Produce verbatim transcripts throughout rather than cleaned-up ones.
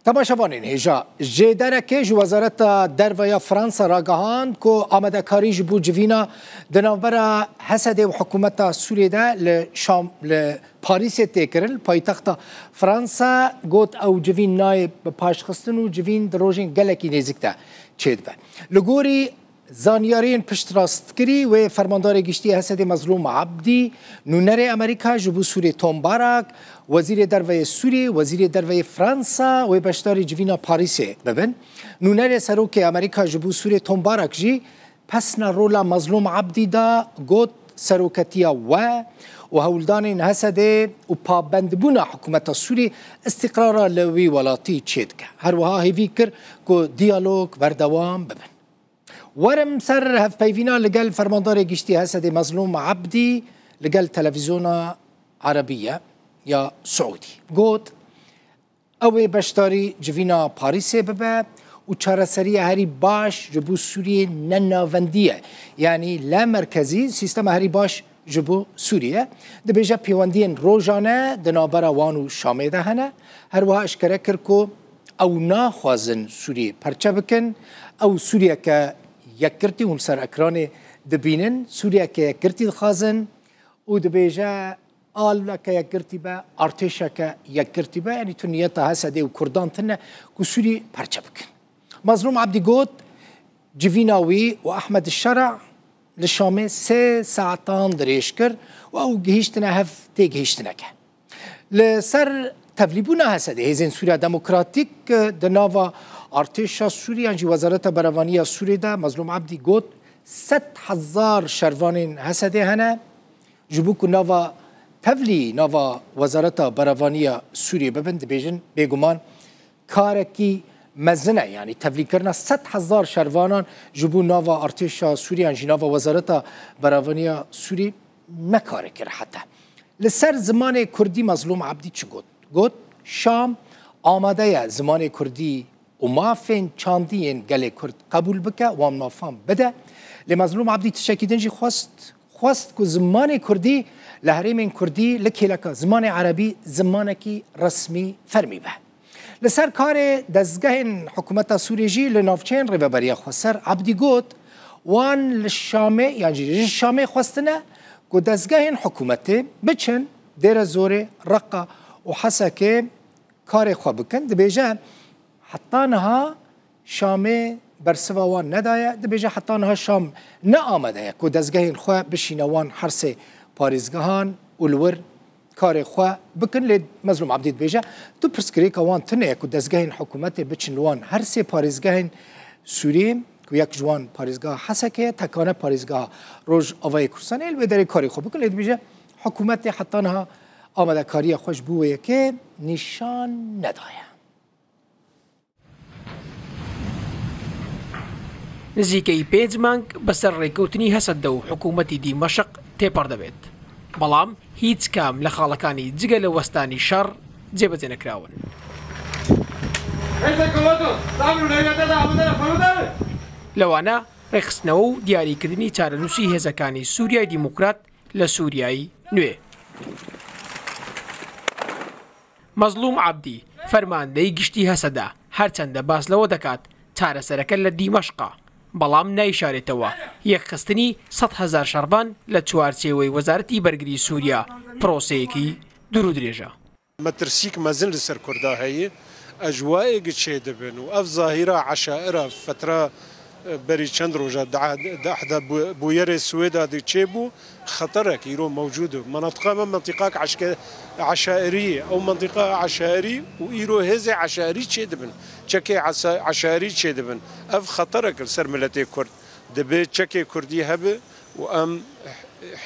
Temaşevanên hêja, jêderekê ji Wezareta Derve ya Fransa ragihand ku amadekarî ji bo civîna di navbera H S D û hikûmeta Sûriyê de li Şam, li Parîsê tê kirin, paytexta Fransa, got ew civîn nayê bi paşxistin û civîn di rojên gelekî nêzîk de çêdibe. Li gorî Zanyariyên piştrastkirî wê Fermandarê Giştî H S D Mezlûm Abdî, nûnerê Amerîka ji bo Sûriyê Tom Barak, Wezîrê Derve yê Sûriyê, Wezîrê Derve yê Fransa wê beşdarî civîna Parîsê bibin. Nûnerê Serokê Amerîka ji bo Sûriyê Tom Barak jî pesna rola Mezlûm Abdî da, got, seroketiya we û hewldanên H S D û pabendbûna hikûmeta Sûrî îstîqrara li wî welatî çêdike. Her wiha hêvî kir ku diyalog berdewam bibin. Werim ser hevpeyvîna li gel Fermandarê Giştî H S D Mezlûm Abdî li gel televîzyona Erebiye ya Siûdî. Got, ew ê beşdarî civîna Parîsê bibe û çareseriya herî baş ji bo Sûriyê ne navendî ye. Yanî ne merkezî, sîstema herî baş ji bo Sûriyê. Dibêje pêwendiyên rojane di navbera wan û Şamê de hene. Her wiha eşkere kir ku ew naxwazin Sûriyê perçe bikin. Ew Sûriyeke yekgirtî hûn ser ekranê dibînin. Sûriyeke yekgirtî dixwazin û dibêje, aluleke yekgirtî be, artêşeke yekgirtî be. Yanî tu niyeta H S D û Kurdan tune ku Sûrî perçe bikin. Mezlûm Abdî got, civîna wî û Ehmed Şera li Şamê sê saetan dirêj kir û ew gihîştine hev têgihîştineke. Li ser tevlîbûna H S D, Hêzên Sûriya Demokratîk, di nava artêşa Sûrî yan jî Wezareta Berevanî ya Sûrî de Mezlûm Abdî got, sed hezar şervanên H S D hene, ji bo ku nava tevlî nava Wezareta Berevanî ya Sûriyê bibin, dibêjin bêguman karekî mezin e, yanî tevlîkirina sed hezar şervanan ji bo nava artêşa Sûrî yan jî nava Wezareta Berevanî ya Sûrî ne karekî rehet e. Li ser zimanê kurdî Mezlûm Abdî çi got? Got, Şam amade ye zimanê kurdî û mafên çandî yên gelê kurd qebûl bike, wan mafan bide. Lê Mezlûm Abdî tiştekî din jî xwest, xwest ku zimanê kurdî li herêmên kurdî li kêleka zimanê erebî zimanekî resmî fermî be. Li ser karê dezgehên hikûmeta Sûriyê jî li navçeyên Rêveberiya Xweser Abdî got, wan li Şamê, yan jî ji Şamê xwestine ku dezgehên hikûmetê biçin Dêre Zorê, Reqa û Hesekê karê xwe bikin. Dibêje, heta niha Şamê bersiva wan nedaye. Dibêje, heta niha Şam ne amade ye ku dezgehên xwe bişîne wan her sê parêzgehan û li wir karê xwe bikin. Lê Mezlûm Abdî dibêje, tu pirsgirêka wan tune ye ku dezgehên hikûmetê biçin li wan her sê parêzgehên Sûriyê, ku yek ji wan parêzgeha Hesekê ye, tekane parêzgeha Rojavayê Kurdistanê, li wê derê karê xwe bikin. Lê dibêje, hikûmetê heta niha amadekariya xwe ji bo wê yekê nîşan nedaye. نزیکەی پێنج مانگ بەسەر ڕێکەوتنی هەسەدە و حکوومەتی دیمەشق تێپەڕ دەبێت، بەڵام هیچ کام لە خاڵەکانی جگە لە وەستانی شەڕ جێبەجێ نەکراون. لەوانە ڕێکخستنەوە و دیاریکردنی چارەنووسی هێزەکانی سووریای دیموکرات لە سووریای نوێ. مەزڵوم عەبدی، فەرماندەی گشتی هەسەدە، هەرچەندە باس لەوە دەکات چارەسەرەکە لە دیمەشقە، بەڵام نایشارێتەوە یەکخستنی سەد هەزار شەڕڤان لە چوارچێوەی وەزارەتی بەرگری سووریا پرۆسەیەکی دوور و درێژە. Metirsîk mezin li ser Kurda heye. Ev ji wayê gi çêdibin û ev zahîra eşaira fetra, e, berî çend roja di ehd-, di ehda bû-, bûyerê Swêda de çêbû, xeterek îro mewcûd e. Menatiqa me mentiqak eşke-, eşairî ye. Ew mentiqa eşairî û îro hêzê eşairî çêdibin. Çekê esa-, eşairî çêdibin. Ev xeterek li ser miletê Kurd. Dibê çekê Kurdî hebe û em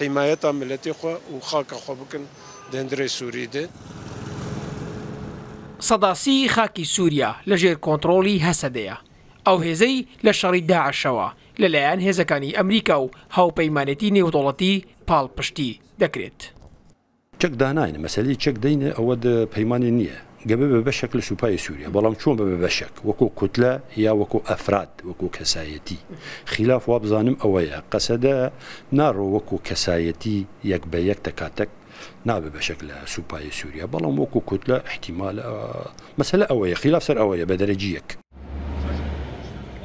hîmayeta miletê xwe û xaka xwe bikin di hundirê Sûrî de. سەدا سی خاکی سووریا لە ژێر کۆنتڕۆڵی هەسەدەیە. ئەو هێزەی لە شەڕی داعشەوە لەلایەن هێزەکانی ئەمریکا و هاوپەیمانێتی نێودەوڵەتی پاڵپشتی دەکرێت. Çek danayne, meseleyê çek deyne, ewe di peymanê niye. Ge bibe beşek li supayê Sûriye. Belam çûn bibe beşek? Wekû kutle ya wekû efrad, wekû kesayetî. Xîlaf wa bizanim ewe ye. Qesede naro wekû kesayetî yek be yek tekatek Nabe beşek li supayê Sûriye, belam wekû kutle ihtimal, e, mesele ew ye, xilaf ser ew ye, be derecî yek.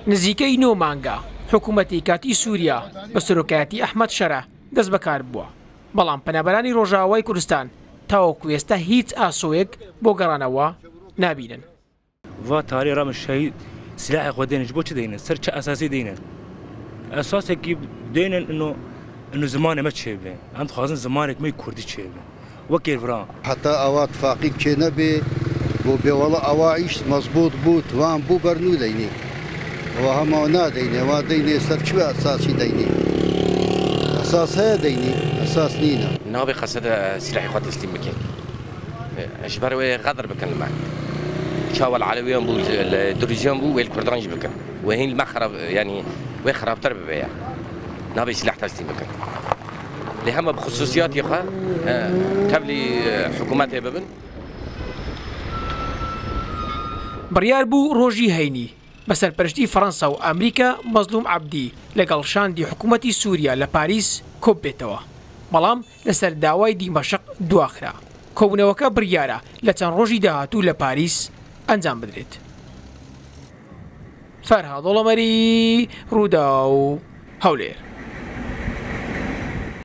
نزیکەی نۆ مانگە حکوومەتی کاتی سووریا بە سەرۆکایەتی ئەحمەد شەرع دەست بەکار بووە، بەڵام پەنابەرانی ڕۆژاوای کوردستان تاوەکو ئێستا هیچ ئاسۆیەک بۆ گەڕانەوە نابینن. Va tarê re min şehîd, silahê xwe dênin, ji bo çi dênin? Ser çi esasî dênin? Esasekî dênin ino, ino zimanê me çêbe. Em dixwazin zimaneke me kurdî çêbe. Wekî vira. Heta ewa tifaqî çê nebê, bo bê wela ewa îş mezbût bû, tiwan bû, bernû deynê. Ewa hema nadeynê, ewa deynê ser çi esasî deynê? Esas heye deynê, esas nîne. Nabê qesede silahê xwe teslîm bikin. Ji ber wê xedr bikin li me. Çawa li Elewiyan bû, li Dirûziyan bû, wê li Kurdan jî bikin. Wê hîn li me xerab, yanî wê xerabtir bibe ya. Nabê silah teslîm bikin. Lê hema bi xusûsiyatê xwe, e, tevlî, e, hikûmetê bibin. بڕیار بوو ڕۆژی هەینی بە سەرپەرشتی فەڕەنسا و ئەمریکا مەزلوم عەبدی لەگەڵ شاندی حکوومەتی سووریا لە پاریس کۆپ بێتەوە، بەڵام لەسەر داوای دیمەشق دواخرا. کۆبوونەوەکە بڕیارە لە چەند ڕۆژی داهاتوو لە پاریس ئەنجام بدرێت. فەرهاد وەڵەمەری، ڕووداو، هەولێر.